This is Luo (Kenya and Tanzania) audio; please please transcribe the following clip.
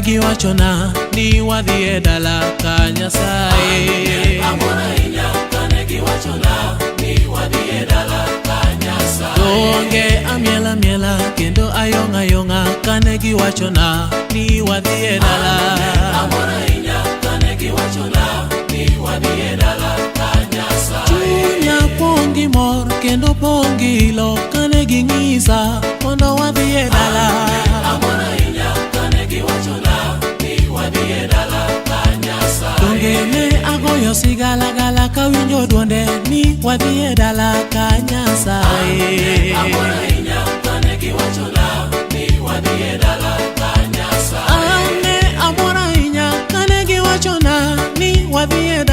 giwachona ni wadhi e dala ka Nyasaye. Amor ahinya kane giwachona ni wadhi e dala ka Nyasaye. Donge amiel amiela kendo ayong' ayong'a kane giwachona ni wadhi e dala. Amor ahinya kane giwachona ni wadhi e dala ka Nyasaye. Chunya pong' gi mor kendo pong' gi ilo kane ging'isa mondo wadhi e dala. Amor ahinya kane giwachona ni wadhi e dala ka Nyasaye. Donge ne agoyo sigalagala kawinjo duonde ni wadhi e dala ka Nyasaye. Amor ahinya kane giwachona ni wadhi e dala ka Nyasaye. An ne amor ahinya kane giwachona ni wadhi e